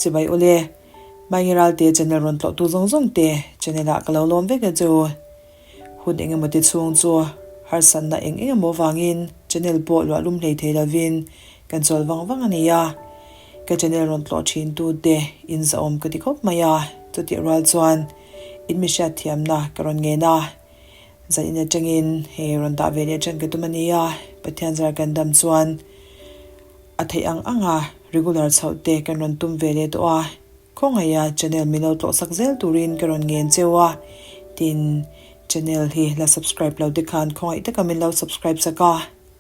Chibai ule, Maingiralte channel rawn tlawhtu zawng zawng te channel ah ka lo lawm vek e chu. Hun eng emaw ti chhung chu harsatna eng eng emaw vangin channel pawh luah lum hlei thei lovin kan chawl vang vang a ni a. Ka channel rawn tlawh thin tu te in zahawm ka ti khawp mai a, chutih rual chuan in mi hriat thiamna ka rawn ngen a. Zan in atangin hei rawn dah ve leh tan ka tum a ni a, Pathian zar kan dam chuan a theih ang ang a regular chhoh te kan rawn tum ve leh tawh a. Khawngaih a channel min lo tlawhsak zel turin ka rawn ngen cheu a, tin channel hi la subscribe lo te khan khawngaih taka min lo subscribe sak a,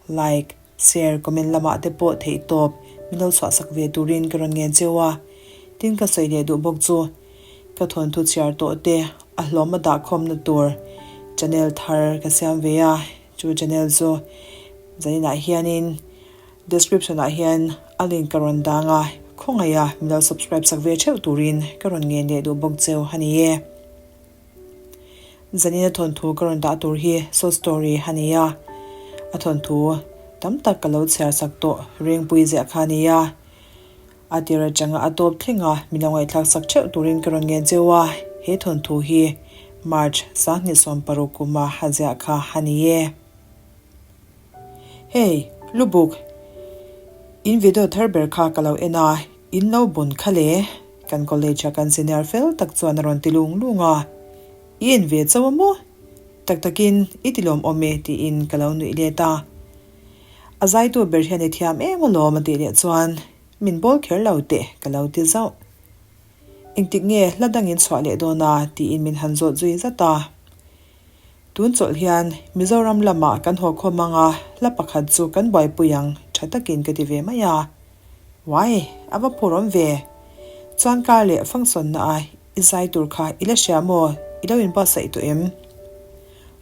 like, share, comment lamah te pawh theih tawp min lo chhuahsak ve turin ka rawn ngen cheu a, tin ka sawi leh duh bawk chu ka thawnthu chhiar tawh te a hlawm a dahkhawmna tur channel thar ka siam ve a, chu channel chu zaninah hianin. Description ah hian a link ka rawn dang a, khawngaih a min lo subscribe sak ve theuh turin ka rawn ngen leh duh bawk cheu a ni e. Zanina thawnthu ka rawn dah tur hi short story a ni a, a thawnthu tam tak ka lo chhiar sak tawh Rengpui ziah kha a ni a, a tir atanga a tawp thleng a min lo ngaihthlak sak theuh turin ka rawn ngen cheu a, he thawnthu hi March 2016 kuma a ziah kha a ni e. Hey, Lubuk, in video thar ber kha ka lo en a, in lo bun kha le, kan college a kan senior fel tak chuan a rawn ti lung lung a. I en ve chauh a maw? Tak takin i ti lawm awm e tiin ka lo nuih let a. A zaitu ber hian i thiam em alawm a tih leh chuan min bawl kher lo teh ka lo ti zauh. Engtik nge hla dangin chhuah leh dawn a tiin min han zawt zui zat a. Tun chawlh hian Mizoram lamah kan haw khawm ang a, hla pakhat chu kan buaipui ang tha takin ka ti ve mai a. Uai, a va phur awm ve. Chuan kar leh function-na a i zai tur kha i la hria maw? I lo inbuatsaih tawh em?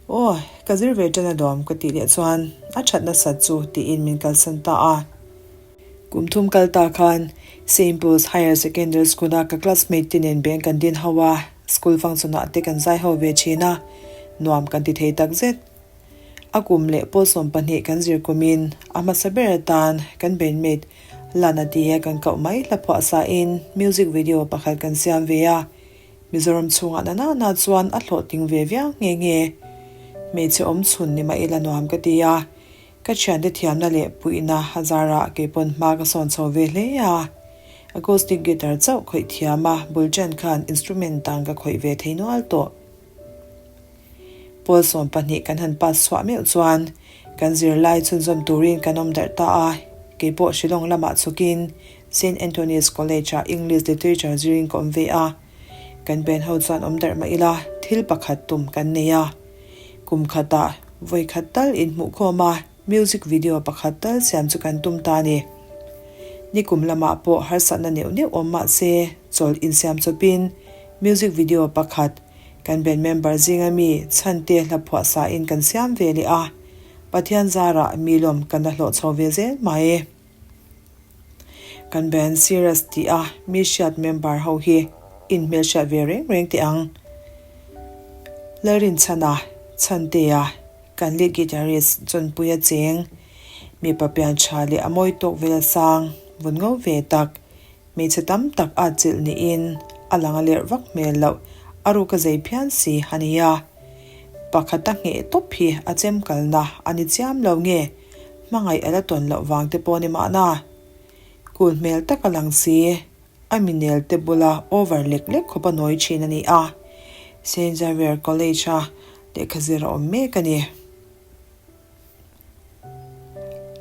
Aw, ka zir ve tan alawm ka tih leh chuan a that nasat chu tiin min kalsan ta a. Kum thum kal ta khan Saint Paul's Higher Secondary School-a ka classmate te nen beng kan din ho a, school function-ah te kan zai ho ve thin a, nuam kan ti thei tak zet. A kum leh pawl 12 kan zir kumin a hmasa ber atan kan bandmate Lana tia kan koh mai hla phuah sain music video pakhat kan siam ve a, Mizoram chhungah na nana chuan a hlawhtling ve viau nghe nghe. Hmeichhe awm chhun ni mah ila nuam ka ti a, Ka thiante thiamna leh puihna a zarah kei pawn hma ka sawn chho ve hle a. Acoustic guitar chauh khawih thiam a, bul chen khan instrument dang ka khawih ve thei nual tawh. Pawl 12 kan han pass chhuah meuh chuan kan zirlai chhunzawm turin kan awm darh ta a, kei pawh Shillong lamah chhukin Saint Anthony's College-ah English Literature zirin ka awm ve a. Kan band ho chuan awm darh mah ila thil pakhat tum kan nei a. Kum khatah vawi khat tal inhmuhkhawm a music video pakhat tal siam chu kan tum ta a ni. Nikum lamah pawh harsatna neuh neuh awm mah se chawlh insiam chawpin music video pakhat kan band member zinga mi chhante hla phuah sain kan siam ve leh a, Pathian zarah mi lawm kan la hlawh chho ve zel mai. Kan band Serious tih a mi hriat member ho hi in hmelhriat ve reng reng teh ang. Lalrinchhana, Chhantea, kan lead guitarist Chawnpuia cheng, mipa pian tha leh a mawi tawk vel sang, vun ngo ve tak, hmeichhe tam tak at chilh niin a lang a lerh vak hmel loh, a ruk a zei phian si a nia. Pakhata ngheh tawp hi a chem kalna a ni chiam lo nge? Hmangaih a la tawn loh vang te pawh ni mahna. Cool hmel tak a lang si, a minel te bula over lek lek khawp a nawi thin a ni a. Saint Xavier College a lehkha zir a awm mek a ni.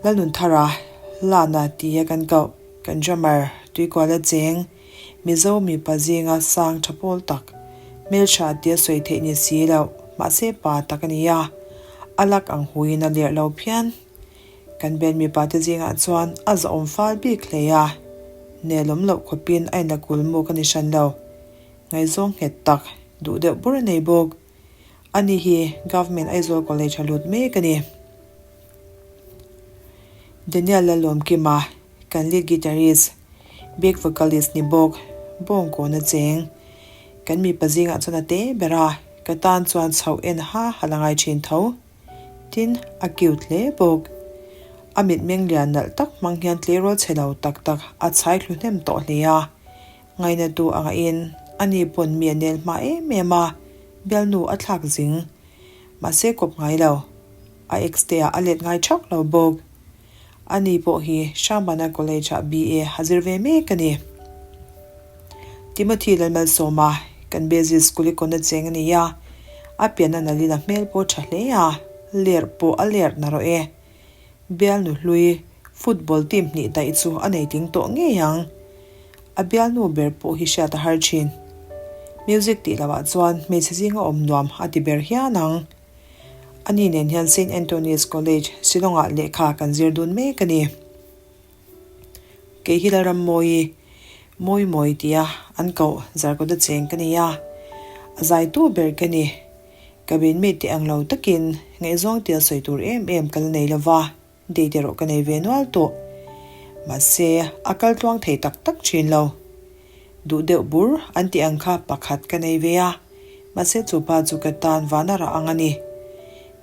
Lalnunthara, Lana tia kan koh, kan drummer, Tuikuala cheng, Mizo mipa zinga sang tha pawl tak, hmeltha tia sawi theih ni si loh, mahse pa tak a ni a, a lak ang huiin a lerh lo phian. Kan band mipa te zingah chuan a zahawm fal bik hle a, nelawm loh khawpin a inla kulmuk a ni hran lo. Ngaihzawng nghet tak, duh deuh bur a nei bawk. Ani hi Government Aizawl College a lut mek a ni. Daniel Lalawmkima, kan lead guitarist, back vocalist ni bawk, Bawngkawn a cheng. Kan mipa zingah chuan a te ber a, ka tan chuan chhoh en ha ha la ngai thin tho. Tin, a cute hle bawk. A mitmeng lian nalh tak hmang hian tleirawl chhe lo tak tak a chhai hlu hnem tawh hle a. Ngainatu a ngahin ani pawn mi a nel hma em em a, bialnu a thlak zing. Mahse kawp ngai lo. A ex te ah a let ngai thak lo bawk. Ani pawh hi Hrangmana College ah BA a zir ve mek a ni. Timothy Lalmalsawma, kan Basic School i kawna cheng a ni a, a pian a nalhin a hmel pawh tha hle a, lerh pawh a lerh na rawh e. Bialnu hlui football team hnih daih chu a nei tling tawh ngei ang. A bialnu ber pawh hi hriat a har thin. Music tih lohah chuan hmeichhe zinga awm nuam a ti ber hian ang. Ani nen hian Saint Anthony's College, Shillong-ah lehkha kan zir dun mek a ni. Kei hi Lalrammawi, Mawi Mawi tia an koh Zarkawta cheng ka ni a, a zaitu ber ka ni. Ka benmate te ang lo takin ngaihzawng tia sawi tur em em ka la nei lo va, date erawh ka nei ve nual tawh. Mahse, a kal tluang thei tak tak thin lo. Duh deuh bur an tih ang kha pakhat ka nei ve a, mahse chu pa chu ka tan vana rah ang a ni.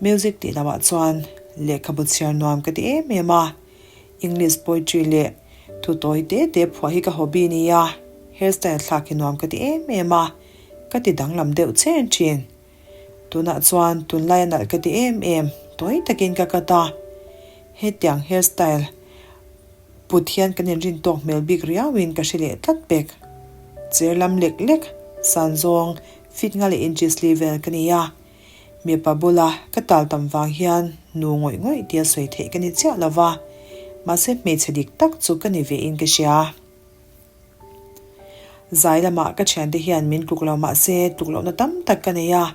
Music tih lamah chuan lehkhabu chhiar nuam ka ti em em a, English poetry leh thu tawi te te phuah hi ka hobby nia, hairstyle thlak hi nuam ka ti em em a, ka ti danglam deuh chen thin. Tunah chuan tunlai a nalh ka ti em em, tawi takin ka cut a, hetiang hairstyle Put hian kan inrin tawk hmel bik riauin ka hre leh tlat pek. Cher lam lek lek, san zawng, fit nga leh inches li vel ka ni a. Mipa bula ka tal tam vang hian nu ngawih ngawih tia sawi theih ka ni chiah lo va, mahse hmeichhe dik tak chu ka ni ve in ka hria. Zai lamah ka thiante hian min tluk lo mahse tluk lohna tam tak ka nei a,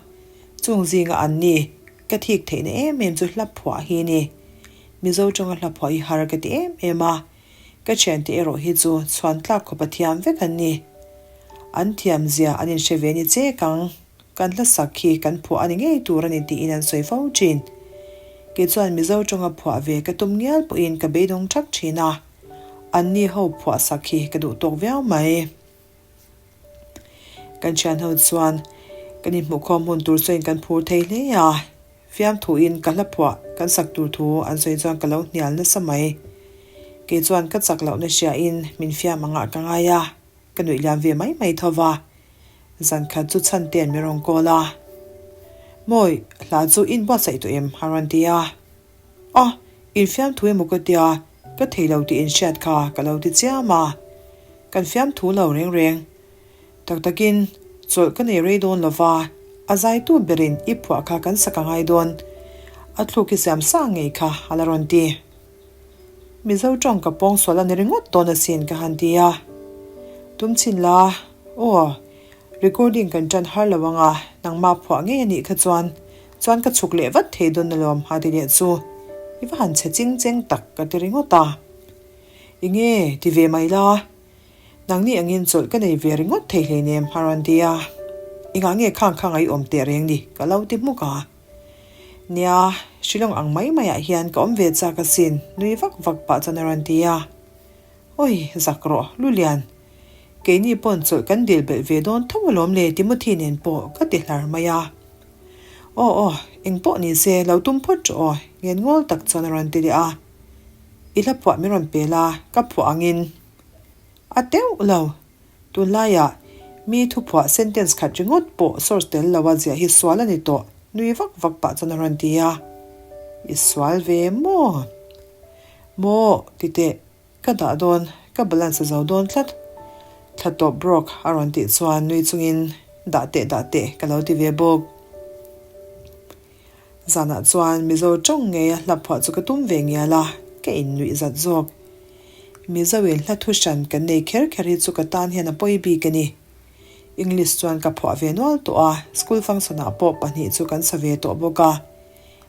chung zinga an ni ka thik theihna em em chu hla phuah hi a ni. Mizo tawnga hla phuah hi har ka ti em em a, ka thiante erawh hi chu chhuan tlak khawpa thiam vek an ni. An thiam zia an inhre ve ni chek ang, kan hla sak hi kan phuah a ni ngei tur a ni tiin an sawi fo thin. Kei chuan Mizo tawnga phuah ve ka tum ngial pawhin ka beidawng thak thin a, anni ho phuah sak hi ka duh tawk viau mai. Kan thian ho chuan kan inhmuhkhawm hun tur chuan kan phur thei hle a, fiamthuin ka hla phuah kan sak tur thu an sawi chuan ka lo hnial nasa mai. Kei chuan ka chak lohna hriain min fiam angah ka ngai a, ka nuih liam ve mai mai tho va. Zan khat chu chhan ten min rawn call a, Mawi, hla chu in buatsaih tawh em? a rawn ti a. A, infiamthu emaw ka tia, ka thei lo tih inhriat kha ka lo ti chiam a. Kan fiamthu lo reng reng. Tak takin, chawlh ka nei rei dawn lo va, a zaitu berin i phuah kha kan sak a ngai dawn. A thluk i siam sa ngei kha a la rawn ti. Mizo tawng ka pawng sual a ni ringawt dawn asin ka han ti a. Tum chhin la, aw, recording kan tan har lo ang a, nangmah phuah ngei a nih kha chuan Chuan ka chhuk leh vat thei dawn alawm a ti leh chu i va han chhe ching cheng tak ka ti ringawt a. Enge ti ve mai la, nangni angin chawlh ka nei ve ringawt thei hleinem a rawn ti a. Engah nge khang khang a i awm teh reng ni ka lo ti hmuk a. Nia, Shillong ang mai maiah hian ka awm ve chak asin nui vak vak pah chuan a rawn ti a. Awi, zak rawh, Lulian. Keini pawn chawlh kan dil belh ve dawn tho alawm le Timothy nen pawh ka ti hlar mai a. Aw aw, eng pawh ni se lo tum phawt rawh aw, ngen ngawl tak chuan a rawn ti leh a. I hla phuah min rawn pel a, ka phuah angin. A teuh lo. Tunlaiah mi thuphuah sentence khat ringawt pawh source tel lo a ziah hi sual a ni tawh, nui vak vak pah chuan a rawn ti a. I sual ve maw? Maw? Ti teh. Ka dah dawn, ka balance a zo dawn tlat. Thla tawp brawk a rawn tih chuan nui chungin dah teh dah teh ka lo ti ve bawk. Zanah chuan Mizo tawng ngeia hla phuah chu ka tum ve ngial a, ka innuih zat zawk. Mizo in hla thu hran kan nei kher kher hi chu ka tan hian a pawi bik a ni. English chuan ka phuah ve nual tawh a, school function ah pawh pahnih chu kan sa ve tawh bawk a.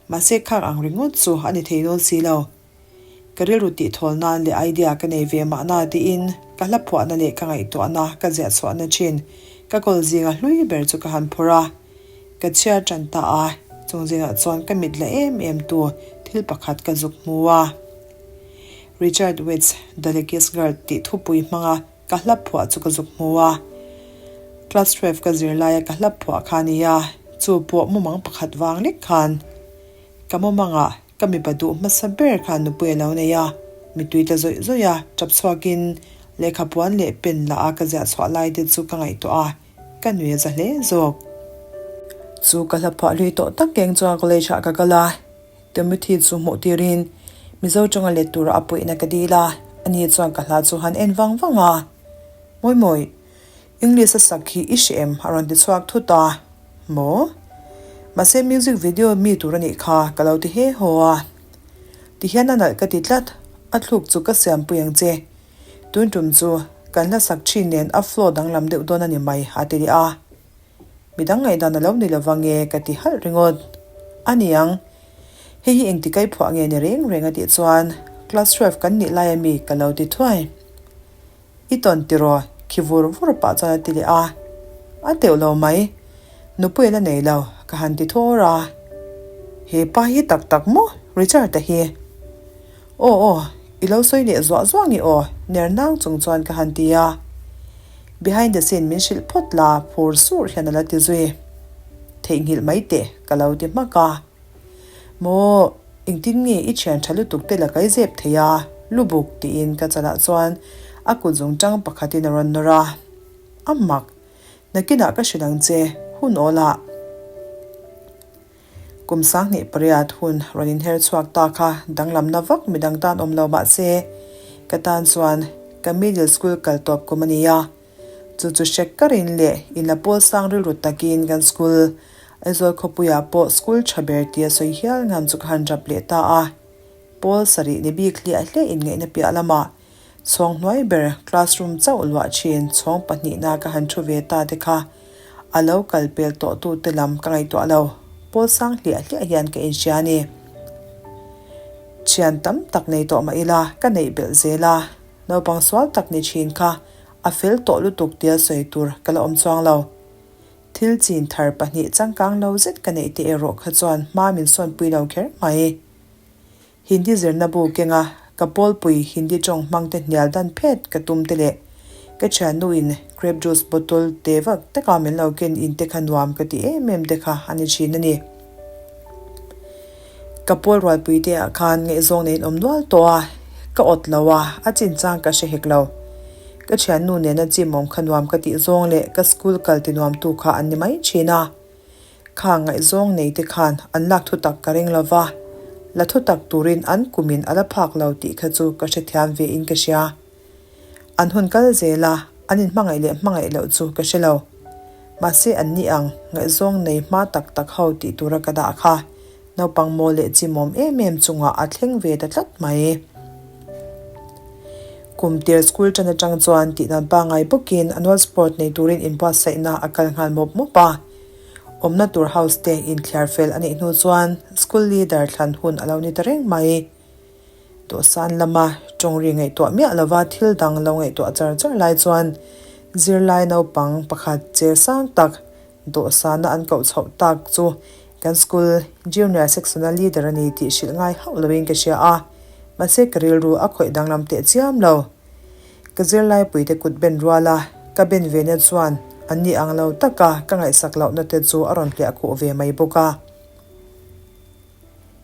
Mahse khang ang ringawt chu a ni thei dawn si lo. Ka rilru tihthawl nan leh idea ka nei ve mahna tiin ka hla phuahna leh ka ngaihtuahna ka ziah chhuahna thin ka kawl zinga hlui ber chu ka han phawrh a. Ka chhiar tan ta a, chung zingah chuan ka mit la em em tu thil pakhat ka zuk hmu a. Richard Wits The Luckiest Girl tih thupui hmanga ka hla phuah chu ka zuk hmu a. Class 12 ka zir laia ka hla phuah kha a ni a, chu pawh mumang pakhat vang lek khan ka mumangah Ka mipa duh hmasa ber khan nupui a lo nei a, mitui tla zawih zawih a, tap chhuakin. Lehkha puan leh pen la a ka ziah chhuah lai te chu ka ngaihtuah a, ka nui a za hle zawk. Chu ka hla phuah hlui tawh tak keng chuan college ah ka kal a, Timothy chu hmuh tirin Mizo tawng a let tura a puihna ka dil a, ani chuan ka hla chu han en vang vang a. Mawi mawi, English a sak hi i hre em? a rawn ti chhuak thut a. Maw? Mahse music video mi tur a nih kha ka lo ti he haw a. Ti hian a nalh ka ti tlat, a thluk chu ka siampui ang che. Tun tum chu kan hla sak thin nen a flow danglam deuh dawn a ni mai a ti leh a. Midang ngaihdan a lo ni lova nge ka ti halh ringawt. A niang, hei hi engti kai phuah nge ni reng reng a tih chuan class 12 kan nih lai ami ka lo ti thuai. I tawn tiraw khi vur vur pah chuan a ti leh a. A teuh lo mai, nupui a la nei lo ka han ti thawr a. He pa hi tak tak maw Richard-a hi? Aw aw, i lo sawi leh zuah zuah nge aw, ner nang chung chuan ka han ti a. Behind the scene min hrilh phawt la, phur sur hian a la ti zui. Theihnghilh mai teh, ka lo ti hmak a. Maw, engtin nge i thian tha lutuk te la kai zep thei a, lubuk tiin ka chalah chuan a kut zung tang pakhatin a rawn nawr a. A mak, nakinah ka hrilh ang che, hun awl ah. Kum 18 hun rawn inher chhuak ta kha danglamna vak midang tan awm lo mah se, ka tan chuan ka middle school kal tawp kum a ni a. Chu chu hrek karin leh inla pawl sang rilru takin kan school, Aizawl khawpuiah pawh school tha ber tia sawi hial ngam chu ka han rap leh ta a. Pawl sarih ni bik hliah hliah inngaihna piah lamah Chhawng hnuai ber classroom chauh luah thin chhawng pahnihna ka han thu ve ta te kha a lo kal pel tawh tu te lam ka ngaihtuah lo, pawl sang hliah hliah hian ka inhria a ni. Thian tam tak nei tawh mah ila ka neih belh zel a, naupang sual tak ni thin kha a fel tawh lutuk tia sawi tur ka la awm chuang lo. Thil chin thar pahnih changkang lo zet ka neih te erawh kha chuan hma min sawnpui lo kher mai. Hindi zirna bu kenga ka pawlpui Hindi tawng hmangte hnial dan phet ka tum te leh ka thiannuin grape juice bottle te vak taka min lo ken in te kha nuam ka ti em em te kha a ni thin a ni. Ka pawl rualpui te ah khan ngaihzawng neiin awm nual tawh a, ka awt lo a, a chinchang ka hre hek lo. Ka thiannu nena chimawm kha nuam ka tih zawng leh ka school kal ti nuamtu kha an ni mai thin a. Kha ngaihzawng nei te khan an lak thutak ka ring lo va, la thutak turin an kumin a la phak lo tih kha chu ka hrethiam ve in ka hria. An hun kal zel a, an inhmangaih leh hmangaih loh chu ka hre lo. Mahse an ni ang, ngaihzawng nei hma tak tak ho tih tura ka dah kha naupang maw leh chimawm em em chungah a thleng ve ta tlat mai. Kum tir school tan atang chuan tihdan pangngai bawkin annual sport nei turin inbuatsaihna a kal nghal mawp mawp a. Awmna tur house te inthliar fel a nih hnu chuan school leader thlan hun a lo ni ta reng mai. Dawhsan lama tawngri ngaihtuah miah lova thil dang lo ngaihtuah char char lai chuan zirlai naupang pakhat cher sang tak dawhsana an koh chhoh tak chu kan school junior section-a leader a ni tih hrilh ngai hauh loin ka hria a, mahse ka rilru a khawih danglam teh chiam lo. Ka zirlaipuite kut ben rual a, ka ben ve na chuan an ni ang lo taka ka ngaihsak lohna te chu a rawn hliah khuh ve mai bawk a.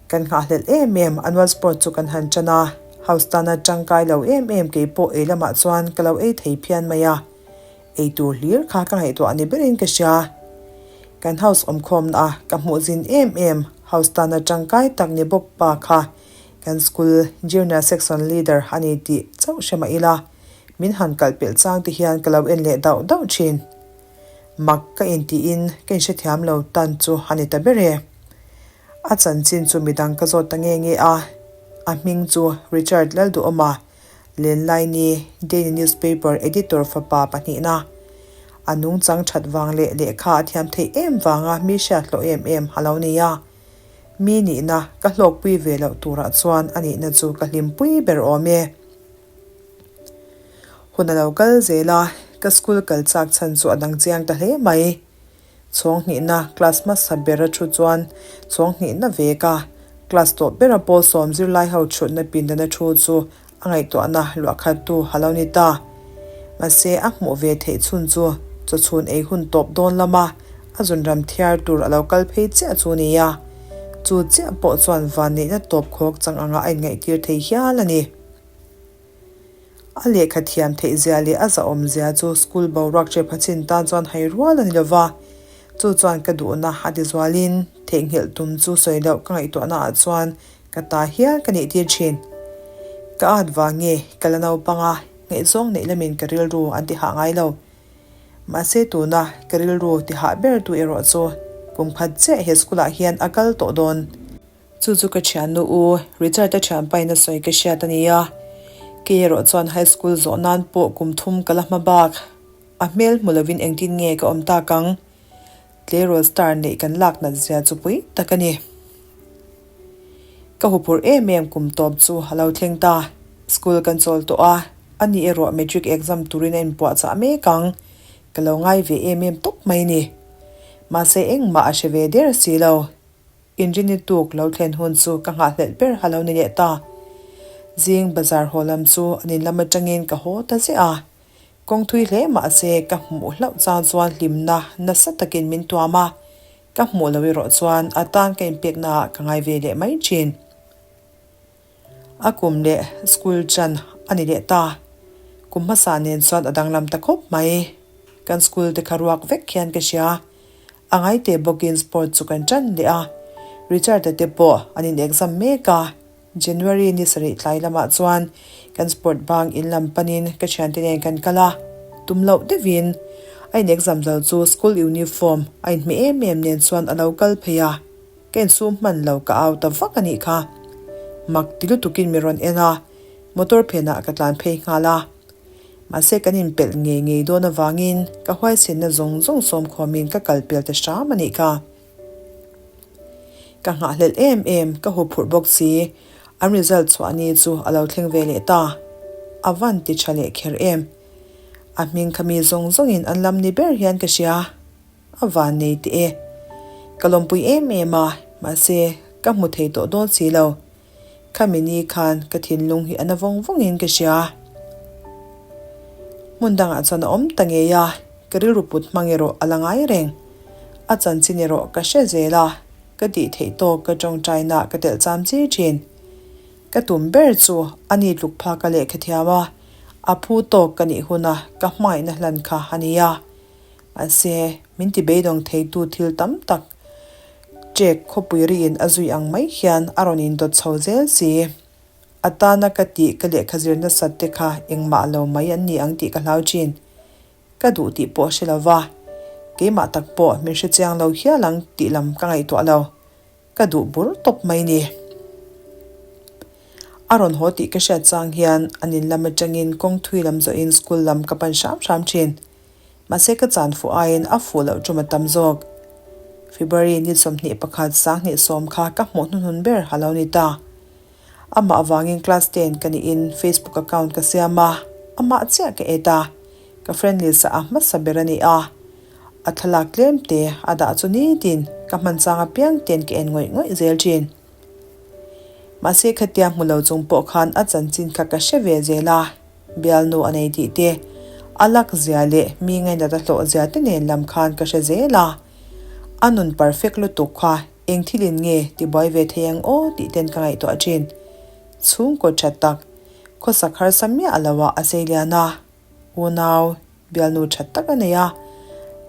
Kan nghahhlelh em em annual sport chu kan han tan a, house tana tangkai lo em em kei pawh ei lamah chuan ka lo ei thei phian mai a, ei tur hlir kha ka ngaihtuah ni berin ka hria. Kan house awmkhawmna a ka hmuh zin em em house tana tangkai tak ni bawk pa kha Kan school junior section leader a ni tih chauh hre mah ila, min han kalh pelh chang te hian ka lo en leh dauh dauh thin. Mak ka intiin ka inhrethiam lo tan chu a ni ta ber e. A chanchin chu midang ka zawt ta nge nge a, a hming chu Richard Lalduhawma, Lenlaini Daily Newspaper editor fapa pahnihna. A nungchang that vang leh lehkha a thiam theih em vanga mi hriat hlawh em em a lo ni a. Mi nihna ka hlawkpui ve loh turah chuan a nihna chu ka hlimpui ber awm e. Hun a lo kal zel a, ka school kal chak chhan chu a dang chiang ta hle mai. Chhawng hnihna class hmasa bera thu chuan chhawng hnihna vek a, class tawp bera pawl sawm zirlai ho thutna pindana thu chu A ngaihtuahna luahkhattu a lo ni ta. Mahse, a hmuh ve theih chhun chu chawchhun ei hun tawp dawn lama a zunram thiar tur a lo kal phei chiah chu a ni a. Chu chiah pawh chuan vanneihna tawp khawk chang anga a inngaihtir thei hial a ni. A lehkha thiam theih zia leh a zahawm zia chu school boruak hrep ha chin tan chuan hai rual a ni lova, chu chuan ka duhna a ti zualin theihnghilh tum chu sawi loh ka ngaihtuahna ah chuan ka ta hial ka nih tir thin. Ka at vang nge ka la naupang a, ngaihzawng neih lamin ka rilru an ti hah ngai lo. Mahse tuna ka rilru ti hah ber tu erawh chu kum khat chiah he school ah hian a kal tawh dawn. Chu chu ka thiannu u Richard-a thianpain a sawi ka hriat a ni a, kei erawh chuan high school zawh nan pawh kum thum ka la hma bak. A hmel hmu lovin engtin nge ka awm tak ang? Tleirawl star neih kan lak nat zia chu pui tak a ni. Ka huphurh em em kum tawp chu a lo thleng ta. School kan chawl tawh a, ani erawh matric exam turin a inpuahchah mek ang. Ka lo ngai ve em em tawp mai ni. Mahse engmah a hre ve der si lo. Inrini tuk lo thlen hun chu ka nghahhlelh ber ha lo ni leh ta. Zing bazar haw lam chu an in lam atangin ka haw ta ziah a. Kawng thui hle mah se ka hmuh hlauh chang chuan hlimna nasa takin min tuam a, ka hmuh lo erawh chuan a tan ka inpekna ah ka ngai ve leh mai thin. A kum leh school chan a ni leh ta. Kum hmasa nen chuan a danglam ta khawp mai. Kan school te kha ruak vek hian ka hria. A ngaite bawkin sport chu kan ṭan leh a, Richard-a te pawh an in exam mek a, January ni sarih tlai lamah chuan kan sport bang in lam panin ka ṭhiante nen kan kal a, tum loh deuhin a in exam zo chu school uniform a inhmeh em em nen chuan a lo kal phei a, ka insum hman lo ka au ta vak a nih kha. Mak ti lutukin mi rawn en a, motor phenah ka tlan phei nghal a. Mahse kan inpelh ngei ngei dawn avangin ka huaisenna zawng zawng sawmkhawmin ka kal pel ta hram a nih kha. Ka nghahhlelh em em, ka huphurh bawk si. An result chhuah ni chu a lo thleng ve leh ta. A van ti tha leh kher em. A hming kha mi zawng zawngin an lam ni ber hian ka hria. A van nei teh e. Ka lawmpui em em a, mahse ka hmu thei tawh dawn si lo. Khami ni khan ka thinlung hi a na vawng vawngin ka hria. Hmun dangah chuan a awm ta ngei a, ka rilru put hmang erawh a la ngai reng. A chanchin erawh ka hre zel a, ka tih theih tawk ka tawngtaina ka telh cham chi thin. Ka tum ber chu a ni tluk phak a lehkha thiam a, a phu tawk ka nih huna ka hmangaihna hlan kha a ni a. Mahse, min ti beidawng theitu thil tam tak ṭek khawpui riin a zui ang mai hian a rawn indawt chho zel si. A tana ka tih ka lehkha zir nasat te kha engmah lo mai an ni ang tih ka hlau ṭhin. Ka duh tih pawh hre lo va, keimah tak pawh min hre chiang lo hial ang tih lam ka ngaihtuah lo. Ka duh bur tawp mai ni. A rawn haw tih ka hriat chang hian an in lam atangin kawng thui lam zawhin school lam ka pan hram hram thin. Mahse ka chan fuh aiin a fuh loh tum a tam zawk. February ni 21 20 sawm kha ka hmuh hnuhnun ber a lo ni ta. Amah avangin class ten ka niin Facebook account ka siam a, amah chiah ka et a, ka friend list ah a hmasa ber a ni a. A thlalak tlem te a dah chu nitin ka hman chang apiang ten ka en ngawih ngawih zel thin. Mahse khatia hmu lo chung pawh khan a chanchin kha ka hre ve zel a, bialnu a nei tih te, a lak zia leh mi ngainat a hlawh zia te nen lam khan ka hre zel a. A nun perfect lutuk kha eng thilin nge tibuai ve thei ang aw tih ten ka ngaihtuah thin. Chhungkaw tha tak, khawsak harsa miah lo ah a sei lian a. Unau, bialnu that tak a nei a,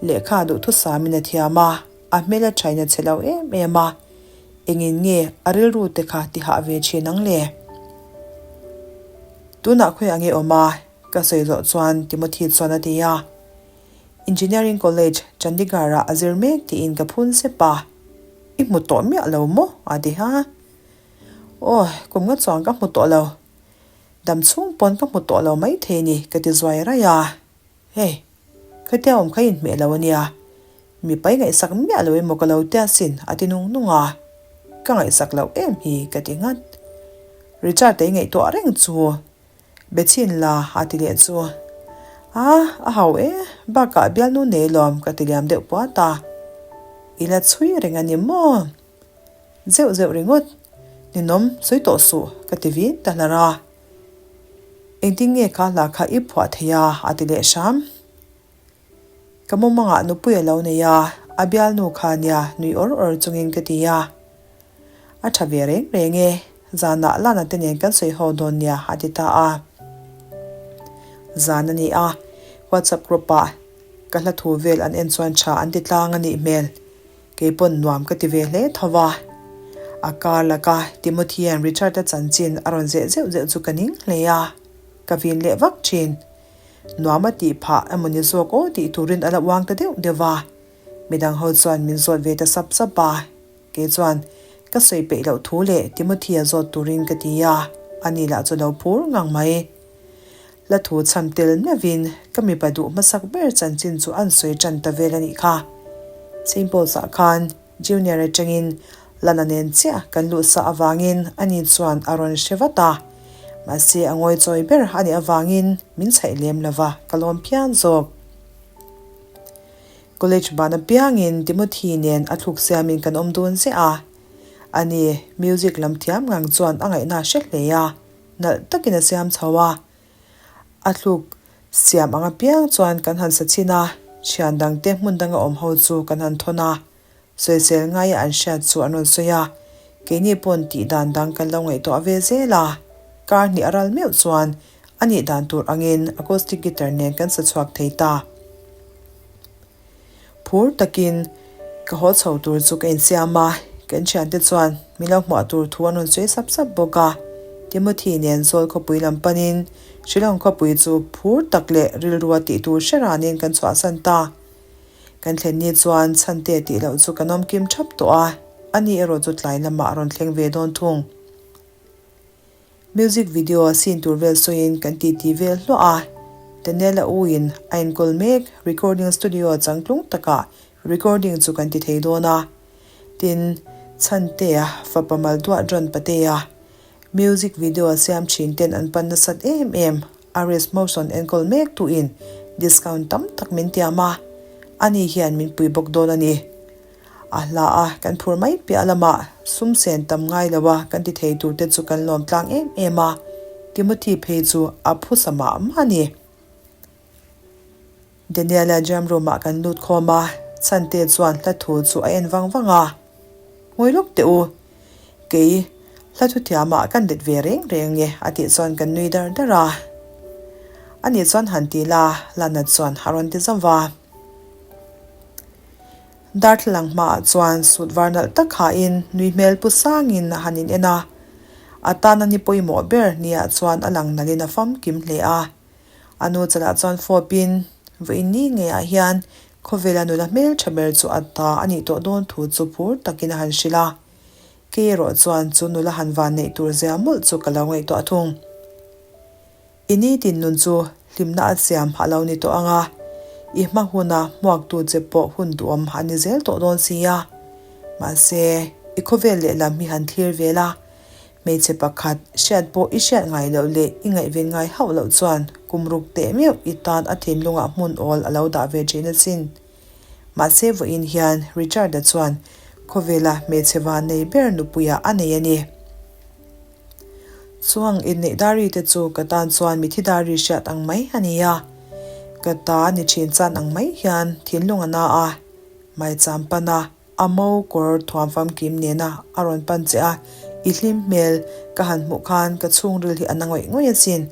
lehkha duhthusamin a thiam a, a hmel a thain a che lo em em a, engin nge a rilru te kha ti hah ve thin ang le? Tunah khawi ang i awm a, ka sawi zawh chuan Timothy chuan a ti a. Engineering College, Chandigarh ah a zir mek tiin ka phun sep a, I hmu tawh miah lo maw? a ti ha. Aw, kum nga chuan ka hmu tawh lo. Dam chhung pawn ka hmu tawh lo maithei ni ka ti zuai raih a, Hey, khatia awm kha inhmeh lo ania, mipa i ngaihsak miah lo emaw ka lo tia sin a ti nung nung a, ka ngaihsak loh em hi ka ti nghat. Richard-a i ngaihtuah reng chu be chhin la a ti leh chu, A, a hau e, bakah bialnu nei lawm ka ti liam deuh puat a, I la chhui reng a ni maw? Zeuh zeuh ringawt, Ninawm, sawi tawh suh, ka ti vin ta hlar a. Engtin nge kha hla kha i phuah thei a? a ti leh hram. Ka mumangah nupui a lo nei a, a bialnu kha nia nui awr awr chungin ka ti a. A tha ve reng reng e, zanah Lana te nen kan sawi ho dawn nia, a ti ta a. Zan a ni a, WhatsApp group ah ka hla thu vel an en chuan tha an ti tlang a nih hmel. Kei pawn nuam ka ti ve hle tho a. A kar laka Timothy-a'n Richard-a chanchin a rawn zeh zeuh zeuh chu ka ning hle a, ka vin leh vak thin. Nuam a tih phah emaw ni zawk aw tih turin a la uang ta deuh deuh a. Midang ho chuan min zawt ve ta sap sap a. Kei chuan ka sawi peih loh thu leh Timothy-a zawt turin ka ti a, ani lah chu lo phur ngang mai. Hla thu chham tel meuhin ka mipa duh hmasak ber chanchin chu an sawi tan ta vel a nih kha. Saint Paul's-ah khan Junior atangin Lana nen chiah kan luh sa avangin ani chuan a rawn hre vat a, mahse a ngawi chawi ber a nih avangin min chhaih lem lova ka lawm phian zawk. College ban apiangin Timothy nen a thluk siamin kan awm dun ziah a. Ani, music lam thiam ngang chuan a ngaihna hre hle a, nalh takin a siam chho a. A thluk siam ang apiang chuan kan han sa chhin a, thian dangte hmun danga awm ho chu kan han thawn a. Sawisel ngaia an hriat chu an rawn sawi a, keini pawn tih dan dang kan lo ngaihtuah ve zel a. Kar hnih a ral meuh chuan a nih dan tur angin acoustic guitar nen kan sa chhuak thei ta. Phur takin ka haw chho tur chu ka insiam a, kan thiante chuan min lo hmuah tur thu an rawn sawi sap sap bawk a. Timothy nen Zawl khawpui lam panin Shillong khawpui chu phur tak leh rilrua tih tur hre ranin kan chhuahsan ta. Kan thlen ni chuan chhante tih loh chu kan awm kim thap tawh a, ani erawh chu tlai lamah a rawn thleng ve dawn thung. Music video a scene tur vel sawiin kan titi vel hluah a, Daniel-a u in a enkawl mek recording studio changtlung takah recording chu kan ti thei dawn a. Tin, Chhantea fapa Malduah John Patea music video a siam thin ten an pan nasat em em Aris Motion enkawl mek tu in discount tam tak min tiam a, ani hian min pui bawk dawn a ni. A hla a, kan phur mai piah lamah sum sen tam ngai lo a kan ti thei tur te chu kan lawm tlang em em a, Timothy phei chu a phusa mah mah a ni. Daniela jam room ah kan lut khawm a, Chhante chuan hla thu chu a en vang vang a, Ngawi lawk teh u, kei hla thu thiam ah kan let ve reng reng nge a tih chuan kan nui dar dar a. Ani chuan han ti la, Lana chuan a rawn ti zauh va. Darthlalang hmaah chuan suit var nalh tak hain nui hmel pu sangin a han in en a. A tana ni pawimawh ber niah chuan a lang nalhin a famkim hle a. A nu chalah chuan fawpin vawiin ni ngeiah hian khawvela nula hmel tha ber chu a ta a nih tawh dawn thu chu phur takin a han hrilh a. Kei erawh chuan chu nula han van neih tur zia mawlh chu ka lo ngaihtuah thung. I nitin nun chu hlimna a siam a lo ni tawh ang a, i hma huna hmuaktu che pawh hun duhawm a ni zel tawh dawn si a. Mahse, i khawvel lehlam hi han thlir vel a, hmeichhe pakhat hriat pawh i hriat ngai loh leh i ngaihven ngai hauh loh chuan kum ruk teh meuh i tan a thinlungah hmun awl a lo dah ve thin asin. Mahse, vawiin hian Richard-a chuan khawvela hmeichhe van nei ber nupuiah a nei a ni. Chuang inneih dari te chu ka tan chuan mithi dari hriat ang mai a ni a. Ka ta ni thin chan ang mai hian thinlung a na a, maicham pan a, a mo kawr thuam famkim nena a rawn pan che a, i hlim hmel ka han hmuh khan ka chhungril hi a na ngawih ngawih asin.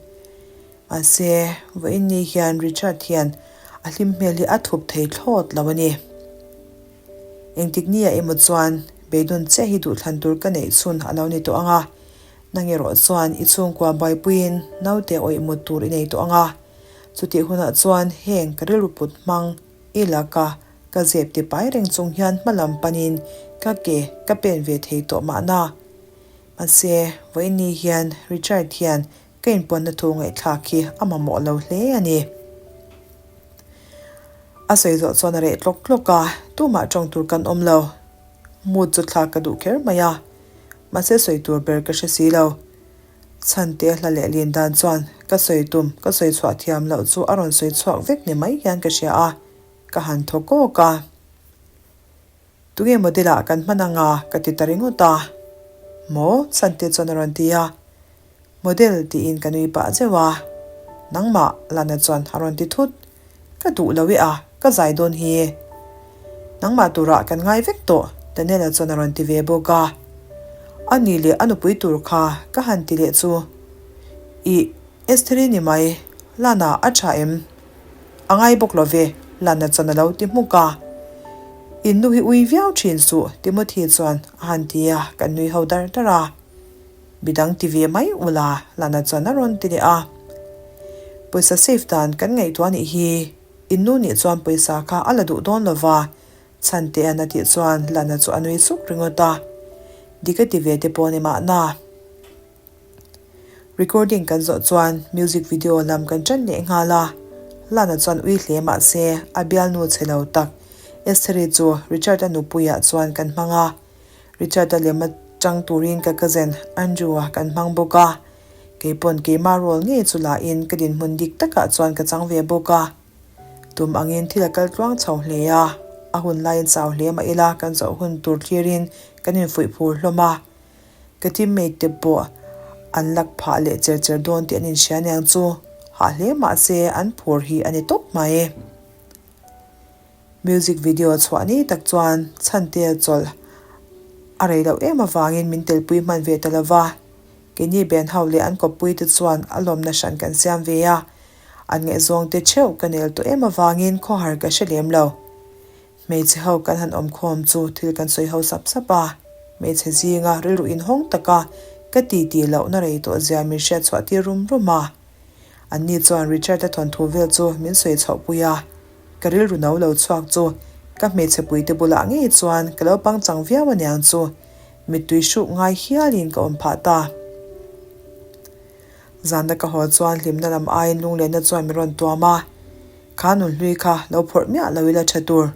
Mahse, vawiin ni hian Richard hian a hlim hmel hi a thup thei thlawt lo a ni. Engtik ni ah emaw chuan beidawn chiah hi duhthlan tur ka neih chhun a lo ni tawh ang a, nang erawh chuan i chhungkua buaipuiin naute awih mut tur i nei tawh ang a, chutih hunah chuan heng ka rilru put hmang i laka ka zep ti pai reng chung hian hmalam panin ka ke ka pen ve thei tawh mahna. Mahse, vawiin hian Richard hian ka inpuanna thu ngaihthlak hi a mamawh lo hle a ni. A sawi zawh chuan a reh tlawk tlawk a, tumah tawng tur kan awm lo. Mood chu thlak ka duh kher mai a, mahse sawi tur ber ka hre si lo. Chhante hla leh lin dan chuan ka sawi tum ka sawi chhuah thiam loh chu a rawn sawi chhuak vek ni mai hian ka hria a, ka han thaw kawk a. Tunge model ah kan hman anga ka ti ta ringawt a. Maw? Chhante chuan a rawn ti a. Model tiin ka nui pah zeuh a, Nangmah, Lana chuan a rawn ti thut. Ka duh lo e a, ka zai dawn hi. Nangmah turah kan ngai vek tawh, Daniela chuan a rawn ti ve bawk a. A ni leh a nupui tur kha ka han ti leh chu. Ih, Estheri ni mai. Lana, a tha em? A ngai bawk lo ve, Lana chuan a lo ti hmuk a. In nu hi ui viau thin suh, Timothy chuan a han ti a, kan nui ho dar dar a. Midang ti ve mai ula, Lana chuan a rawn ti leh a. Pawisa save dan kan ngaihtuah nih hi, in nu nih chuan pawisa kha a la duh dawn lo va, Chhantea'n a tih chuan Lana chu a nui suk ringawt a. Dik a ti ve te pawh ni mahna. Recording kan zawh chuan music video lam kan ṭan leh nghal a, Lana chuan ui hle mah se a bialnu chhe lo tak Estheri chu Richard-a nupuiah chuan kan hmang a, Richard-a lema chang turin ka cousin Andrew-a kan hmang bawk a, keipawn keimah role ngei chu lahin ka dinhmun dik takah chuan ka chang ve bawk a. Tum angin thil a kal tluang chho hle a, a hun laiin chau hle mah ila kan zawh hun tur thlirin kan infuih phur hlawm a. Ka teammate te pawh an lak phah leh cher cher dawn tih an inhria aniang chu, hah hle mah se an phur hi a ni tawp mai. Music video chhuah ni tak chuan Chhantea chawlh a rei loh em avangin min telpui hman ve ta lo va, keini ben ho leh an kawppui te chuan a lawmna hran kan siam ve a, an ngaihzawng te theuh ka nel tawh em avangin khawhar ka hre lem lo. Hmeichhe ho kan han awm khawm chu thil kan sawi ho sap sap a, hmeichhe zinga rilru inhawng taka ka ti tih lohna rei tawh zia min hriat chhuah tir rum rum a. Anni chuan Richard-a thawnthu vel chu min sawi chhoh pui a, ka rilru no lo chhuak chu ka hmeichhe puite bulah ngei chuan ka lo pangchang viau aniang chu mittui hruk ngai hialin ka awm phah ta. Zanna ka haw chuan hlimna lam aiin lunglenna chuan min rawn tuam a, kha nunhlui kha lo phawrh miah lo ila tha tur.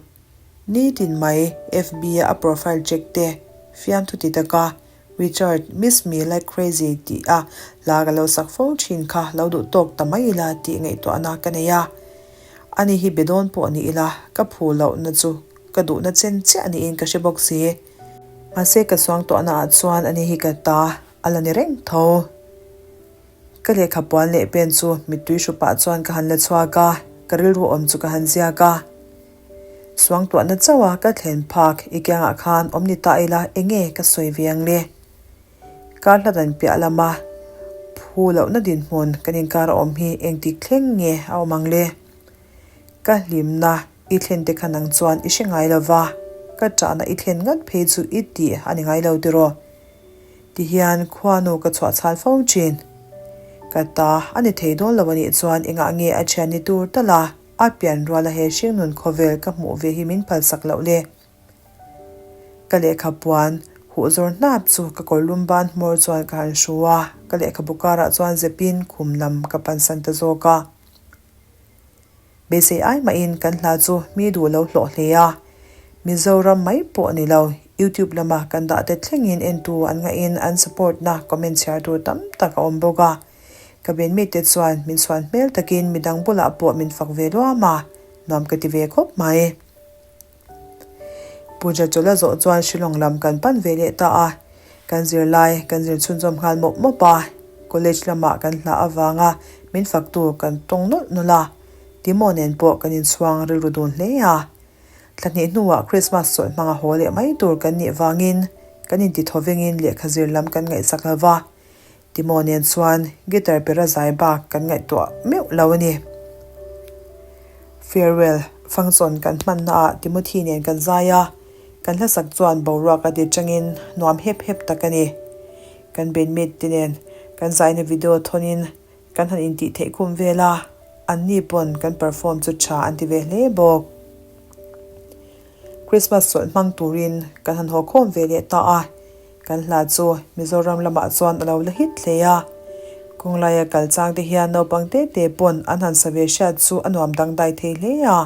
Nitin mai FB a a profile check te fiamthu ti taka Richard miss me like crazy tih a hla ka lo sak fo thin kha lo duh tawk ta mai ila tih ngaihtuahna ka nei a. Ani hi be dawn pawh ni ila ka phu lohna chu ka duhna chen chiah niin ka hre bawk si. Mahse ka suangtuahna ah chuan ani hi ka ta A la ni reng tho. Ka lehkha puan leh pen chu mittui hru pah chuan ka han la chhuak a, ka rilru awm chu ka han ziak a. Suangtuahna chauh a ka thlen phak i kiangah khan awm ni ta ila enge ka sawi ve ang le? Kar hla dan piah lama phu lohna dinhmun kan inkar a awm hi engtik thleng nge a awm ang le? Ka hlimna i thlen te kha nang chuan i hre ngai lova, ka ṭahna i thlen ngat phei chu i tih a ni ngai lo tiraw? Tihian khuanu ka chhuah chhal fo thin. Ka ta a ni thei dawn lo anih chuan engah nge a thian ni tur tal a, a pian ruala he hringnun khawvel ka hmuh ve hi min phalsak loh le. Ka lehkha puan huh zawr hnap chu ka kawr lum ban hmawr chuan ka han hru a, ka lehkhabu karah chuan zepin khum lam ka pansan ta zawk a. Beisei ai mahin kan hla chu mi duh lo hlawh hle a, Mizoram mai pawh ni lo, YouTube lama kan dah te thlengin entu an ngahin an support na comment chhiar tur tam tak a awm bawk a. Ka benmate chuan min chhuan hmel takin midang bulah pawh min fak ve luam a, nuam ka ti ve khawp mai. Puja chawlh a zawh chuan Shillong lam kan pan ve leh ta a, kan zirlai kan zir chhunzawm nghal mawp mawp a, college lamah kan hla avanga min faktu kan tawng nawlh nawlh a, Timo nen pawh kan inchhuang rilru dun hle a. Thla hnih hnuah Christmas chawlh hmanga haw leh mai tur kan nih vangin kan intithawvengin lehkha zir lam kan ngaihsak lo va, Timo nen chuan guitar pera zai bak kan ngaihtuah meuh lo a ni. Farewell function kan hmanna ah Timothy nen kan zai a, kan hlasak chuan boruak a ti tangin nuam hep hep tak a ni. Kan bandmate te nen kan zaina video thawnin kan han intih theih khum vel a, anni pawn kan perform chu tha an ti ve hle bawk. Christmas chawlh hmang turin kan han haw khawm ve leh ta a, kan hla chu Mizoram lamah chuan a lo la hit hle a. Kawnglaia kal chang te hian naupang te te pawn an han sa ve hriat chu a nuam dangdai thei hle a.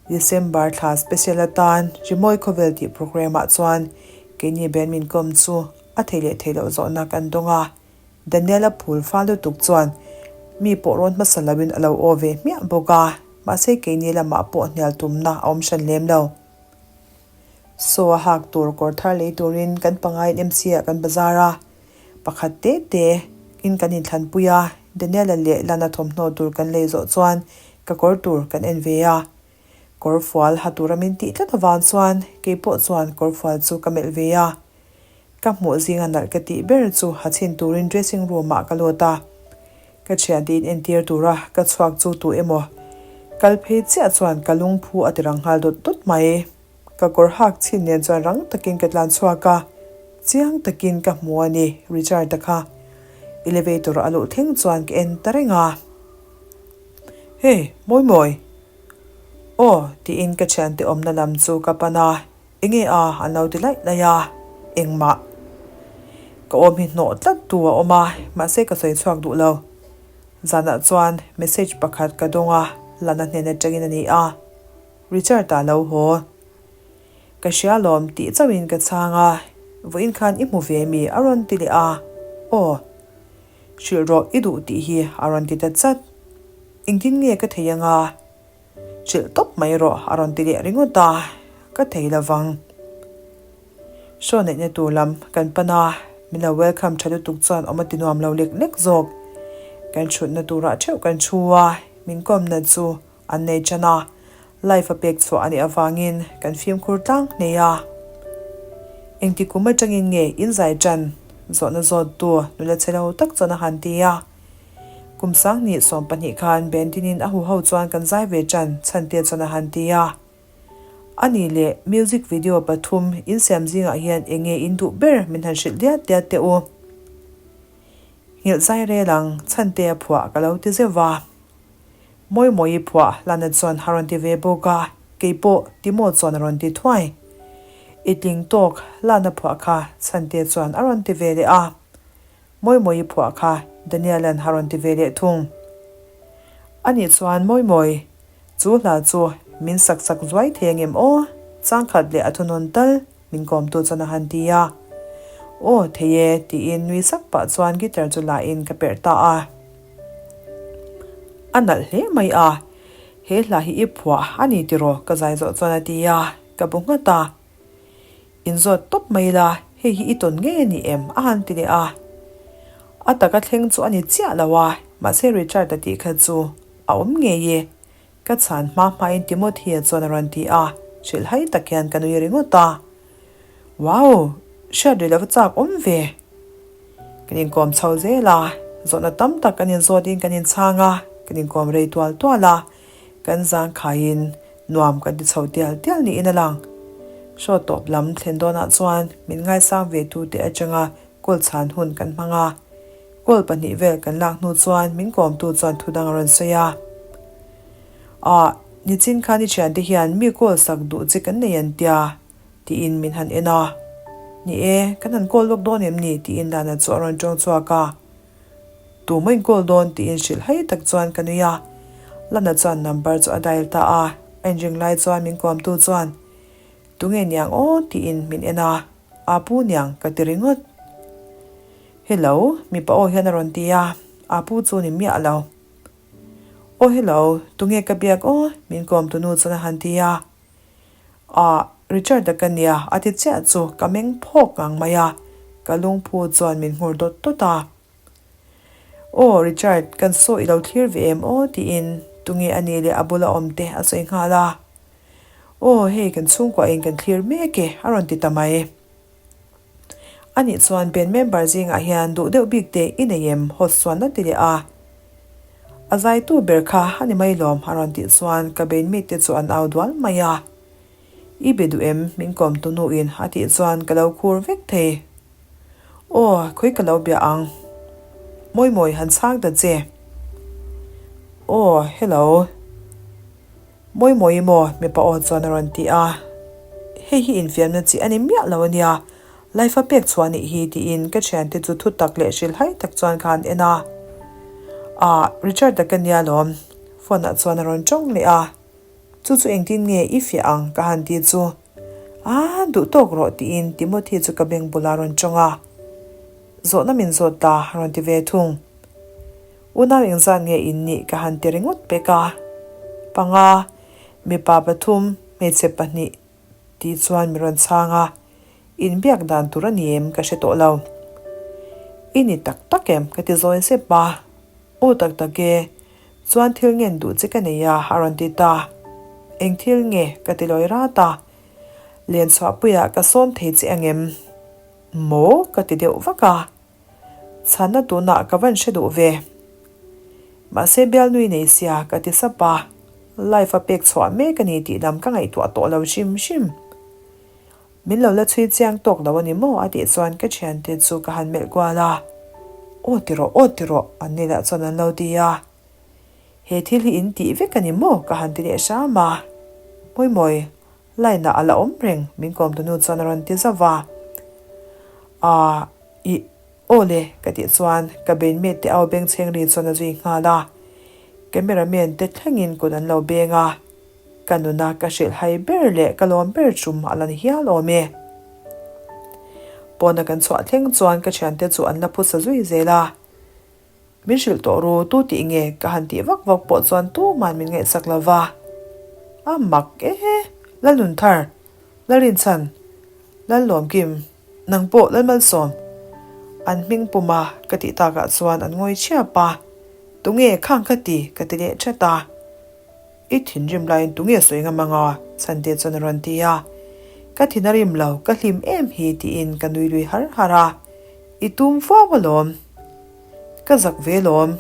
December thla special atan Rimawi Khawvel tih programme ah chuan keini band min kawm chu a thei leh thei loh zawhna kan dawng a. Daniela phul fal lutuk chuan mi pawh rawn hmasa loin a lo aw ve hmiah bawk a, mahse keini lamah pawh hnial tumna a awm hran lem lo. Saw a hak tur kawr thar lei turin kan pangaiin MC ah kan bazar a, pakhat te te in kan inthlanpui a, Daniela leh Lana thawmhnaw tur kan lei zawh chuan ka kawr tur kan en ve a. Kawr fual ha tura min tih tlat avang chuan keipawh chuan kawr fual chu ka melh ve a. Ka hmuh zinga nalh ka tih ber chu ha chhin turin dressing room ah ka lut a. Ka thiante in entir tura ka chhuak chu tu emaw kal phei chiah chuan ka lungphu a ti rang nghal dawt dawt mai. Ka kawr hak chhin nen chuan rang takin ka tlan chhuak a, chiang takin ka hmu a ni Richard-a kha. Elevator a luh thleng chuan ka en ta reng a. Hey, mawi mawi! Aw, tiin ka thiante awmna lam chu ka pan a. Enge a an lo ti laih laih a, engmah ka awm hi hnawh tlat tu a awm a, mahse ka sawi chhuak duh lo. Zanah chuan message pakhat ka dawng a, Lana hnen atangin a ni a, Richard-a lo haw. Ka hria lawm tih chauhin ka chhang a, vawiin khan i hmu ve mi a rawn ti leh a, aw. Hrilh rawh i duh tih hi a rawn ti ta chat. Engtin nge ka thei anga? Hrilh tawp mai rawh a rawn ti leh ringawt a, ka thei lovang. Show neihna tur lam kan pan a, min lo welcome tha lutuk chuan awm a ti nuam lo lek lek zawk. Kan thutna turah theuh kan thu a, min kawmna chu an nei tan a, live a pek chhuah a nih avangin kan fimkhur tlang hle a. Engti kum atangin nge in zai tan? Zawhna zawttu nula chhe lo tak chuan a han ti a. Kum 20 12 khan Bendinin a huho chuan kan zai ve ṭan chhan te chuan a han ti a. A nih leh music video pathum insiam zingah hian eng nge in duh ber min han hrilh diat diat teh u. Nghilh zai rel ang chhan te a phuah ka lo ti zeuh va. Mawi mawi phuah Lana chuan a rawn ti ve bawk a, kei pawh Timo chuan a rawn ti thuai. I tling tawk Lana phuah kha chhan te chuan a rawn ti ve leh a. Mawimawi phuah kha Daniel-a'n a rawn ti ve leh thung. Ani chuan Mawimawi, chu hla chu min sak sak zuai thei angem aw? Changkhat leh a thunawn tal min kawmtu chuan a han ti a. Aw, thei e, tiin nui sak pah chuan guitar chu lain ka perh ta a. A nalh hle mai a, he hla hi i phuah a ni tiraw ka zai zawh chuan a ti a, ka bu nghat a. Inzawt tawp mai ila, hei hi i tawn ngei a ni em? a han ti leh a. A taka thleng chu a ni chiah lo a, mahse Richard-a tih kha chu a awm ngei e. Ka chhan hma hmain Timothy-a chuan a rawn ti a, hrilhhai tak hian ka nui ringawt a. Wow! Hriat rih lova chak awm ve! Kan inkawm chho zel a, zawhna tam tak kan inzawtin kan inchhang a, kan inkawm rei tual tual a. Kan zangkhaiin nuam kan ti chho tial tial niin a lang. Show tawp lam thlen dawnah chuan min ngaisang ve tute atanga call chhan hun kan hmang a. Call pahnih vel kan lak hnu chuan min kawmtu chuan thu dang a rawn sawi a. Ah, nichin khan i thiante hian mi call sak duh che kan nei an tia, tiin min han en a. Ni e, kan han call lawk dawn em ni? tiin Lana chu a rawn tawng chhuak a. Tumah in call dawn tiin hrilh hai tak chuan ka nui a, Lana chuan number chu a dial ta a, a inring lai chuan min kuamtu chuan Tunge niang aw tiin min en a, Aa pu niang ka ti ringawt. Hello, mipa aw hian a rawn ti a, Aa pu chu ni miah lo. Aw hello, tunge ka biak aw min kuamtu nu chuan a han ti a. Ah, Richard-a ka nia a ti chiah chu ka meng phawk ngang mai a, ka lungphu chuan min nghur dawt dawt a. Aw, Richard, kan saw i lo thlir ve em aw tiin tunge a nih leh a bula awm te a sawi nghal a. Aw, hei kan chhungkuahin kan thlir mek e a rawn ti ta mai. Anih chuan band member zingah hian duh deuh bik te i nei em? Host chuan a ti leh a. A zaitu ber kha a ni mai lawm a rawn tih chuan ka bein mite chu an au dual mai a. I be duh em? Min kawm tu nuin a tih chuan ka lo khur vek thei. Aw, khawi ka lo bia ang. Mawi mawi han chhang ta che. Aw, hello. Mawi mawi maw? Mipa aw chuan a rawn ti a. Hei hi infiamna chi a ni miah lo a nia, life a pek chhuah nih hi tiin ka thiante chu thu tak leh hrilhhai tak chuan kha an en a. Ah, Richard-a ka nia lawm, phone ah chuan a rawn tawng leh a. Chu chu engtin nge i fiah ang ka han ti chu. Ah, duh tawk rawh tiin Timothy chu ka beng bulah a rawn tawng a. Zawhna min zawt ta a rawn ti ve thung. Unau engzat nge in nih ka han ti ringawt pek a, panga, mipa pathum, hmeichhe pahnih tih chuan mi rawn chhang a, inbiak dan tur a ni em ka hre tawh lo. I ni tak tak em ka ti zawi zep a, aw tak tak e, chuan thil ngen duh che ka nei a a rawn ti ta. Eng thil nge ka ti lawi rat a, Lenchhuahpuiah ka sawm thei che angem? Maw ka ti deuh vak a. Chhanna tunah ka van hre duh ve. Mahse bialnui nei sia ka ti sap a, life a pek chhuah mek a ni tih lam ka ngaihtuah tawh lo hrim hrim. Min lo la chhui chiang tawk lo a ni maw a tih chuan ka thiante chu ka han melh kual a, Aw ti rawh, aw ti rawh an ni lah chuan an lo ti a. He thil hi in tih vek a ni maw ka han ti leh hram a. Mawimawi, line ah a la awm reng min kawm tunu chuan a rawn ti zauh a. Aa, ih, aw le ka tih chuan ka beinmate te au bengchheng ri chuan a zui nghal a. Camera man te thlengin kut an lo beng a. Ka nuna ka hrilh hai ber leh ka lawm ber tum a la ni hial awm e. Pawna kan chhuah thleng chuan ka thiante chu an la phusa zui zel a. Min hrilh tawh ru, tu tih nge ka han tih vak vak pawh chuan tuman min ngaihsak lo va. A mak e, Lalnunthar, Lalrinchhan, Lallawmkim, nang pawh Lalmalsawm. An hming puma ka tih takah chuan an ngawi chhiap a, Tunge khang ka ti? ka ti leh that a. I thinrim laiin tunge sawi ngam anga? Chhante chuan a rawn ti a. Ka thin a rim lo, ka hlim em hi tiin ka nui lui har har a. I tum fo alawm. Ka zak ve lawm.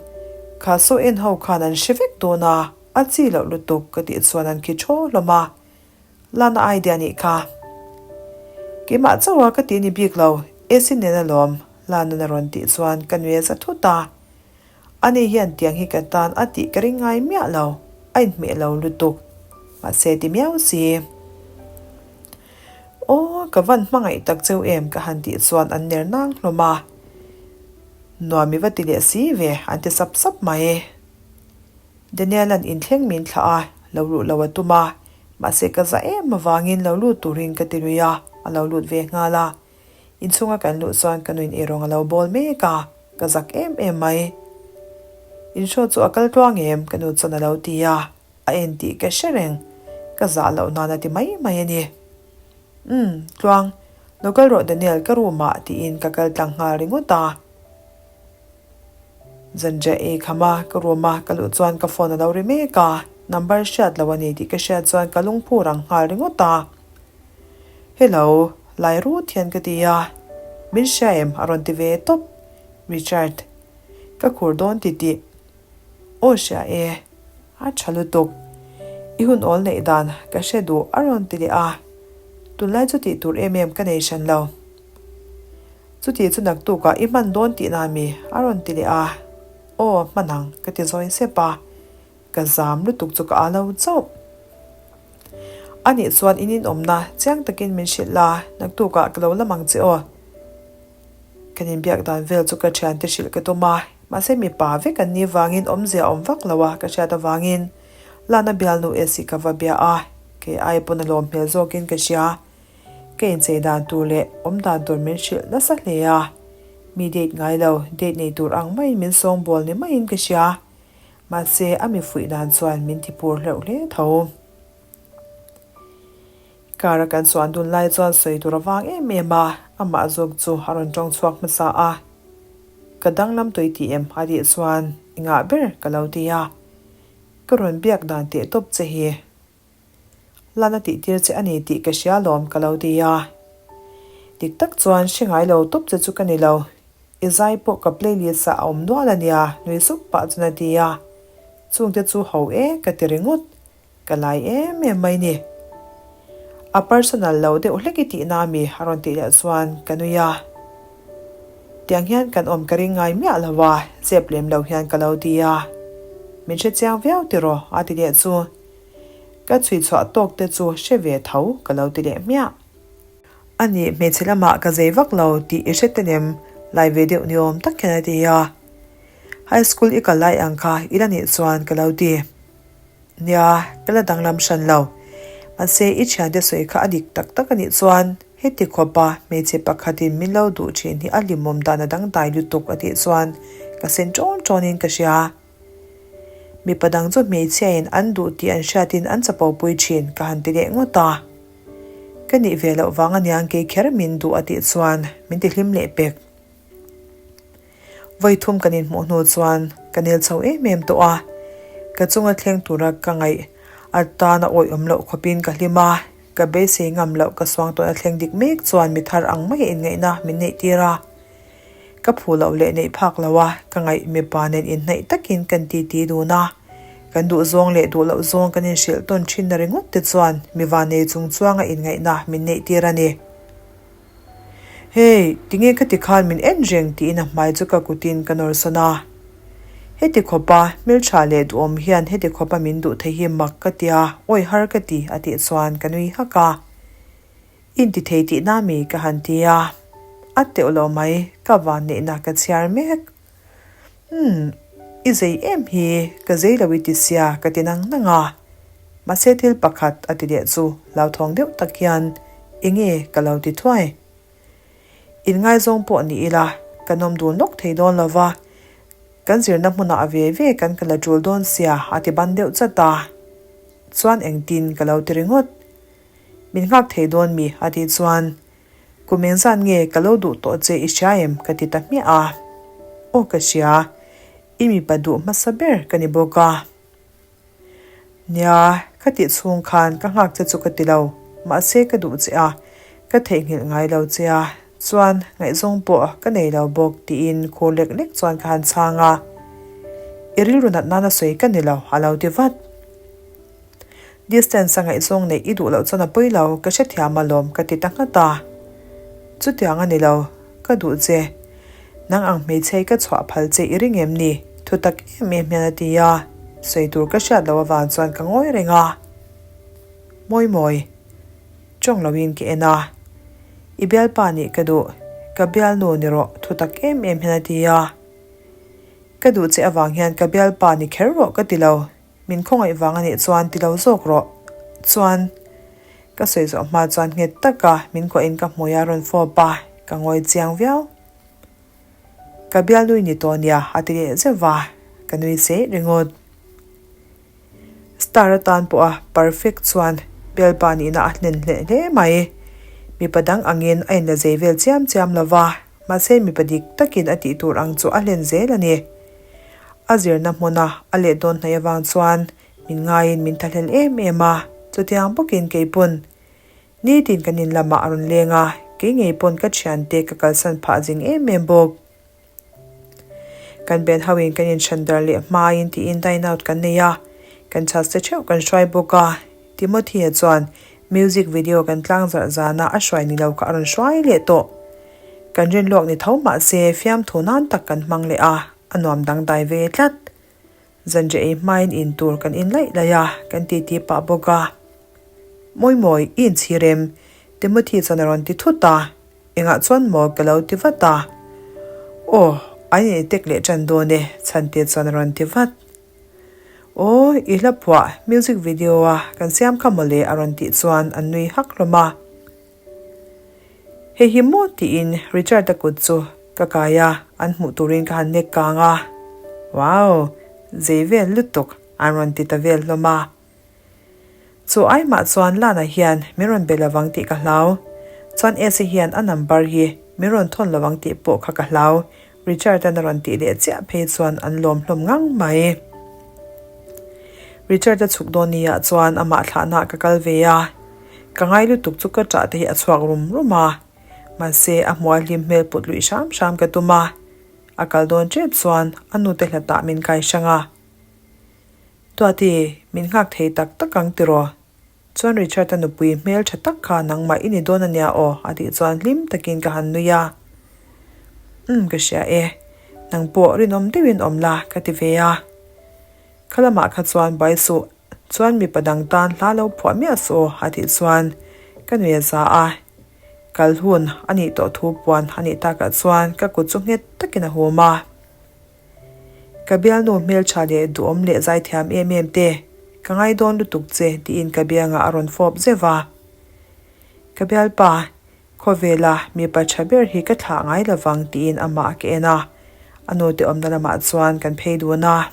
Kha saw en ho khan an hre vek dawn a, a chi loh lutuk ka tih chuan an khi thaw hlawm a. Lana idea nih kha. Keimah chauh a ka ti ni bik lo, AC nen alawm, Lana'n a rawn tih chuan ka nui a za thut a. Ani hian tiang hi ka tan a tih ka ring ngai miah lo, a inhmeh lo lutuk. Mahse ti miau si. Aw, ka van hmangaih tak cheu em ka han tih chuan an ner nang hlawm a. Nuam i va ti leh si ve, an ti sap sap mai. Daniel-a'n inthleng min thlah a, lo luh lo a tum a. Mahse ka za em avangin lo lut turin ka ti lui a, a lo lut ve nghal a. Inchhunga kan luh chuan ka nuin eirawng a lo bawl mek a, ka zak em em mai. Inhraw chu a kal tluang em? ka nu chuan a lo ti a, a en tih ka hre reng, ka zah loh nan a ti mai mai a ni. Umm, tluang, lo kal rawh Daniel ka room ah tiin ka kal tlang nghal ringawt a. Zanriah ei kham a, ka room a ka luh chuan ka phone a lo ri mek a, number hriat loh a ni tih ka hriat chuan ka lungphu rang nghal ringawt a. Hello, lai rut hian ka ti a, min hria em a rawn ti ve tawp, Richard, ka khur dawn ti tih. Aw hria e, a tha lutuk. I hun awl neih dan ka hre duh a rawn ti leh a, tunlai chu tih tur em em ka nei hran lo. Chuti chu naktukah i hman dawn tih na mi? a rawn ti leh a, Aw, hman ang, ka ti zawi sep a, ka zam lutuk chu ka a lo chauh. A nih chuan in inawmna chiang takin min hrilh la, naktukah ka lo lam ang che aw. Kan inbiak dan vel chu ka thiante hrilh ka tum a, mahse mipa vek an nih vangin awmzia awm vak lo a ka hriat avangin Lana bialnu Esi ka va bia a, kei ai pawn a lawm hmel zawkin ka hria. Ka inchei dan tur leh awm dan tur min hrilh nasa hle a, mi date ngai lo, date nei tur ang maiin min sawngbawl ni maiin ka hria. Mahse, a mi fuih dan chuan min ti pur hleuh hle tho. Car a kan chuan dun lai chuan sawi tur a vang em em a, amah zawk chu a rawn tawng chhuak hmasa a. Ka danglam tui tih em a tih chuan i ngah ber ka lo ti a. Ka rawn biak dan teh tawp che hi. Lana tih tir che a ni tih ka hria lawm ka lo ti a. Dik tak chuan hre ngai lo tawp che chu ka ni lo. I zai pawh ka playlist ah a awm nual a nia nui sup pah chuan a ti a. Chungte chu ho e ka ti ringawt. Ka lai em em mai ni. A personal lo deuh hlek i tihna ami a rawn tih leh chuan ka nui a. Tiang hian kan awm ka ring ngai miah lo a, zep lem lo hian ka lo ti a. Min hre chiang viau tiraw a ti leh chu. Ka chhui chhuah tawk te chu hre ve tho ka lo ti leh hmiah. A nih hmeichhe lamah ka zei vak lo tih i hre te nem lai ve deuh ni awm tak hian a ti a. High school i kal lai ang kha i la nih chuan ka lo ti. Nia, ka la danglam hran lo. Mahse i thiante sawi kha a dik tak tak a nih chuan heti khawpa hmeichhe pakhatin min lo duh thin hi a hlimawm dan a dangdai lutuk a tih chuan ka sen ṭawn ṭawnin ka hria. Mipa dang chu hmeichhiain an duh tih an hriatin an chapo pui thin ka han ti leh ngawt a. Ka nih ve loh vang aniang kei kher min duh a tih chuan min ti hlim leh pek. Vawi thum kan inhmuh hnu chuan ka nel chho em em tawh a, ka chunga thleng tura ka ngaih atana awih awm loh khawpin ka hlim a, ka beisei ngam loh ka suang tawhna thleng dik mek chuan mi thar ang maia inngaihna min neih tir a. Ka phu loh leh neih phak lo a, ka ngaih mipa nen inhnaih takin kan titi dun a. Kan duh zawng leh duh loh zawng kan inhrilh tawn thin na ringawt te chuan mi vanei chung chuanga inngaihna min neih tir a ni. Hey, tinge ka ti khan min en reng tiin a hmai chu ka kutin ka nawr sawn a. Heti khawpa hmeltha leh duhawm hian heti khawpa min duh thei hi mak ka tia, awi har ka ti a tih chuan ka nui hak a. I inti thei tihna mi ka han ti a, a teuh lo mai ka van neihna ka chhiar mek. Umm, i zei em hi ka zei lo i ti sia ka ti nang nang a. Mahse thil pakhat a ti leh chu hlauthawng deuh tak hian enge ka lo ti thuai. Inngaizawng pawh ni ila kan awm dun lawk thei dawn lo va, kan zirna hmunah ve ve kan kal a tul dawn sia a ti ban deuh chat a. Chuan engtin ka lo ti ringawt. Min nghak thei dawn mi? a tih chuan, Kum eng zan nge ka lo duh tawh che i hria em? ka ti ta hmiah a. Aw ka hria, i mipa duh hmasa ber ka ni bawk a. Nia, ka tih chhung khan ka nghak che chu ka ti lo, mahse ka duh che a, ka theihnghilh ngai lo che a, chuan ngaihzawng pawh ka nei lo bawk tiin khur lek lek chuan ka han chhang a. I rilru nat nana sawi ka ni lo, a lo ti vat. Distance a ngaihzawng neih i duh loh chuan a pawi lo, ka hrethiam alawm ka ti ta nghat a. Chutiang a ni lo, ka duh che. Nang ang hmeichhei ka chhuah phal che i ring em ni? Thu tak em em hian a ti a, sawi tur ka hriat loh avang chuan ka ngawi reng a. Mawi mawi. Tawng loin ka en a. I bialpa nih ka duh, ka bialnu ni rawh thu tak em em hian a ti a. Ka duh che avang hian ka bialpa ni kher rawh ka ti lo. Min khawngaih vang a nih chuan ti lo zawk rawh. Chuan, ka sawi zawh hma chuan nghet taka min kuahin ka hmui a rawn fawp a, ka ngawi chiang viau. Ka bialnui ni tawh nia a ti leh zeuh va, ka nui seih ringawt. Star atan pawha perfect chuan bialpa nihna a hlen hleh hle mai. Mipa dang angin a inla zei vel chiam chiam lo va, mahse mipa dik takin a tih tur ang chu a hlen zel a ni. A zirna hmuna a let dawn hnaih avang chuan min ngaiin min thahlel em em a, chutiang bawkin kei pawn nitin kan in lamah a rawn leng a, kei ngei pawn ka thiante ka kalsan phah zing em em bawk. Kan ben hoin kan inhran dar leh hmain tiin dine out kan nei a, kan chhaste theuh kan hruai bawk a, Timothy-a chuan music video kan tlang zarh zana a hruai ni lo kha a rawn hruai leh tawh. Kan rin lawk ni tho mah se fiamthu nan tak kan hmang leh a, a nuam dangdai ve tlat. Zanriah ei hmain in tur kan in laih laih a, kan titi pah bawk a. Mawi mawi, i inchhir em? Timothy chuan a rawn ti thut a, engah chuan maw ka lo ti vat a. Aw, an intek leh tan dawn e, Chhante chuan a rawn ti vat. Aw, i hla phuah music video a kan siam kha mawle a rawn tih chuan an nui hak hlawm a. Hei hi maw tiin Richard-a kut chu ka kai a, an hmuh turin ka han nek kang a. Wow! Zei vel lutuk an rawn ti ta vel hlawm a. Chu ai mah chuan Lana hian min rawn be lovang tih ka hlau. Chuan Esi hian a number hi min rawn thawn lovang tih pawh kha ka hlau, Richard-a'n a rawn tih leh chiah phei chuan an lawm hlawm ngang mai. Richard-a chhuk dawn ni ah chuan amah thlahna ah ka kal ve a, ka ngai lutuk chu ka ṭah te hi a chhuak rum rum a, mahse a hmuh a hlim hmel put luih hram hram ka tum a, a kal dawn ṭep chuan a nute hlatah min kai hrang a. Tuati, min nghak thei tak tak ang tiraw? Chuan Richard-a nupui hmel tha tak kha nangmah i ni dawn ania aw a tih chuan hlim takin ka han nui a. Umm ka hria e, nang pawh rinawm deuhin awm la ka ti ve a. Kha lamah kha chuan buai suh, chuan mipa dang tan hla lo phuah miah suh aw a tih chuan ka nui a za a. Kal hun a nih tawh thu puan a nih takah chuan ka kut chu nghet takin a hum a. Ka bialnu hmeltha leh duhawm leh zaithiam em em te, ka ngai dawn lutuk che tiin ka biangah a rawn fawp zeuh a. Ka bialpa, khawvela mipa tha ber hi ka thlah ngai lovang tiin amah ka en a, a nute awmna lamah chuan kan phei dun a.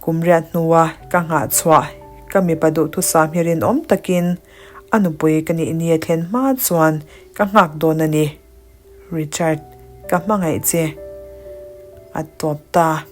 Kum riat hnua ka nghah chhuah ka mipa duhthusam hi rinawm takin a nupui ka nih ni a thlen hma chuan ka nghak dawn a ni. Richard, ka hmangaih che. A tawp ta.